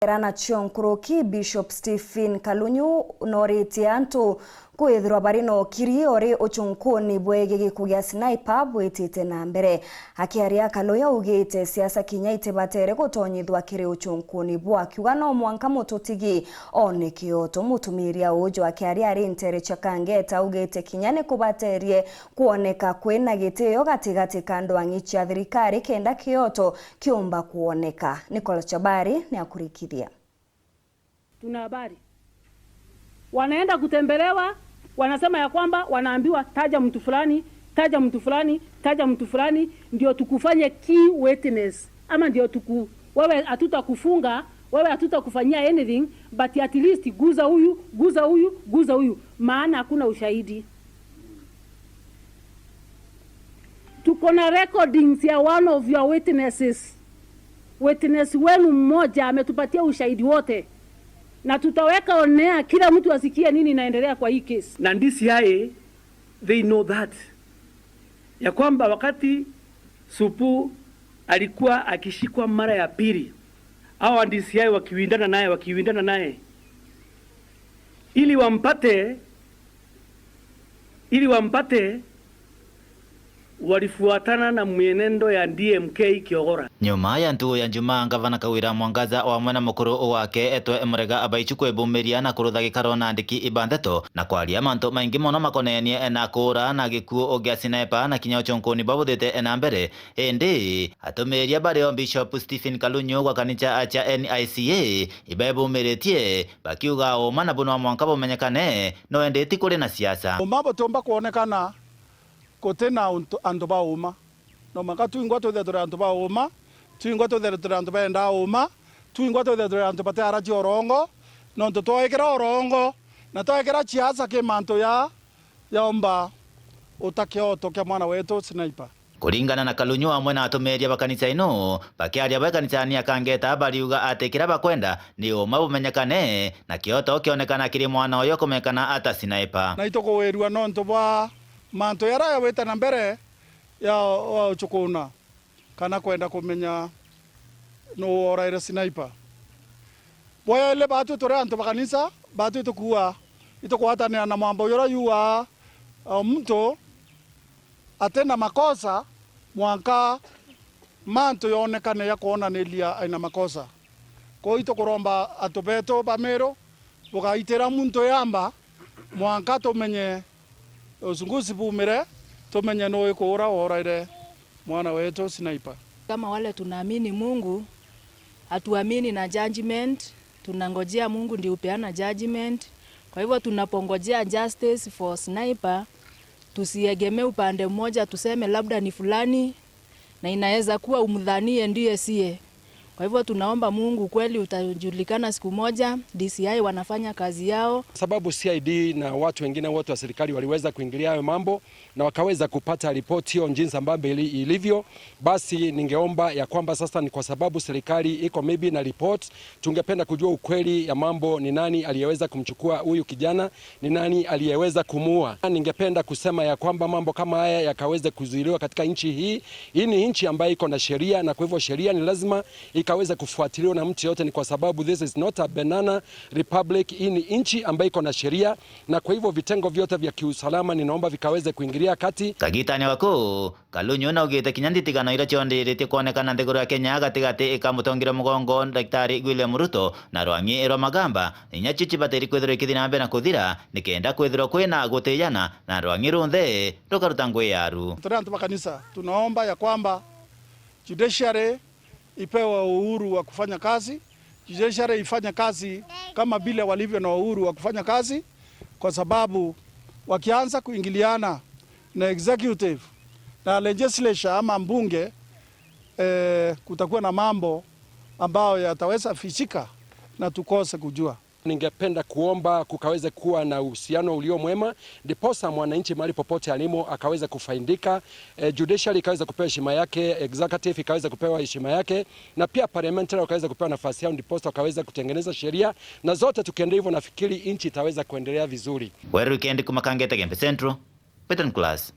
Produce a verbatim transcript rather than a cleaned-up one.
Era nacio nkuruki, Bishop Stephen Kalunyu nooritie antu kwithirwa bari na ukiri ori ucunkuni bwegii gikuo gia Sniper bwitite na mbere. Akiaria, Kalunyu augite siasa kinya itibatere gutonyithua kiri ucunkuni buu, akiuga no mwanka mututigi one kioto. Mutumiria uju akiaria ari ntere cia Kangeta augite kinya ni kubaterie kwoneka kwina gitio gatigati ka ndwang'i cia thirikari kenda kioto kiumba kwoneka. Nicholas Chabari ni akurikithia. Tuna habari. Wanaenda kutembelewa, wanasema ya kwamba wanaambiwa, "Taja mtu fulani, taja mtu fulani, taja mtu fulani, ndio tukufanye key witness, ama ndio tuku-, wewe hatutakufunga, wewe hatutakufanyia anything, but at least guza huyu, guza huyu, guza huyu, maana hakuna ushahidi." Tuko na recordings ya one of your witnesses. Witness wenu mmoja ametupatia ushahidi wote, na tutaweka on air, kila mtu asikie nini inaendelea kwa hii case. Na D C I, they know that, ya kwamba wakati Supu alikuwa akishikwa mara ya pili, hawa D C I wakiwindana naye, wakiwindana naye, ili wampate, ili wampate, walifuatana na mwenendo ya D M K Kiogora. Nyuma ya ntugu ya Njumaa, Ngavana Kawira Mwangaza o amwe na mukuru wake Etwe Murega abaichu kwibumiria na kurutha gikaro na andiki iba ndeto na kwaria mantu maingi mono makonenie na kuura na gikuu gia Sniper na kinya ucunkuni bwa buthite na mbere. Indi atumiria bario Bishop Stephen Kalunyu gwa kanisa cha N I C A ibebumiritie bakiuga uma na bunwa mwanka bumenyekane, no indi ti kuri na siasa. Uma butiumba kwonekana guti na untu, antu ba uma. No mwanka twingwa twithire turi antu ba uma, twingwa twithire turi antu bendaa uma, twingwa twithire turi antu batiaracia urongo, nontu twaikira urongo na twaikira ciaca ki mantu ya yaumba uta kioto kia mwana wetu Sniper. Kuringana na Kalunyu amwe na atumiria ba kanisa ino, bakiaria ba kanisani ya Kangeta bariuga ati kiria bakwenda ni uma bumenyekane na kioto kionekana kiri mwana uyu kumenyekana ata Sniper. Na itukuwirua nontu bwa mantu jaria jawite na mbere ya, wa uchukuna kana kwenda kumenya nuu woraire Sniper. Bwa eli, batwi turi antu ba kanisa, batwi tukua, itukwatanira na mwambo juria juaa, o muntu ati na makosa mwanka mantu yonekane ya kwonaniria aina makosa. Kwou itukuromba antu betu ba Meru, bugaitira muntu yamba mwanka tumenye uchunguzi bumire, tumenye nuu ikuura woraire mwana wetu Sniper. Kama wale tunaamini Mungu, hatuamini na judgment, tunangojea Mungu ndio upeana judgment. Kwa hivyo tunapongojea justice for Sniper, tusiegemee upande mmoja tuseme labda ni fulani, na inaweza kuwa umdhanie ndiye siye. Kwa hivyo tunaomba Mungu kweli utajulikana siku moja, D C I wanafanya kazi yao. Sababu C I D na watu wengine wote wa serikali waliweza kuingilia hayo mambo na wakaweza kupata ripoti hiyo jinsi ambavyo ili-, ilivyo, basi ningeomba ya kwamba sasa ni kwa sababu serikali iko maybe na report, tungependa kujua ukweli ya mambo ni nani aliyeweza kumchukua huyu kijana ni nani aliyeweza kumuua. Ningependa kusema ya kwamba mambo kama haya yakaweze kuzuiliwa katika nchi hii. Hii ni nchi ambayo iko na sheria, na kwa hivyo sheria ni lazima ikaweze kufuatiliwa na mtu yote, ni kwa sababu this is not a banana republic. Hii ni nchi ambayo iko na sheria, na kwa hivyo vitengo vyote vya kiusalama ninaomba vikaweze kuingilia kati. Kagitania gakuu, Kalunyu naugite kinya nthithigano iria cionthiritie kwonekana nthiguru ya Kenya gatigati ka mutongeria mugongo Daktari William Ruto na rwang'i rwa Magamba, inya cio cibatiri kwithirwa ikithii na mbere na kuthira, nikenda kwithirwa kwina gutijana na rwang'i runthe rukaruta ngui yaru. Turi antu ba kanisa, tunaomba ya kwamba judiciary ipewe uhuru wa kufanya kazi, judiciary ifanye kazi kama vile walivyo na uhuru wa kufanya kazi, kwa sababu wakianza kuingiliana na executive na legislature ama mbunge, eh, kutakuwa na mambo ambayo yataweza fichika na tukose kujua. Ningependa kuomba kukaweze kuwa na uhusiano ulio mwema, ndiposa mwananchi mahali popote alimo akaweze kufaidika, eh, judiciary ikaweze kupewa heshima yake, executive ikaweze kupewa heshima yake, na pia parliamentary wakaweze kupewa nafasi yao, ndiposa wakaweze kutengeneza sheria, na zote tukienda hivyo, nafikiri nchi itaweza kuendelea vizuri. Weru Weekend kuma Kangeta Gembe Central, Beton Class.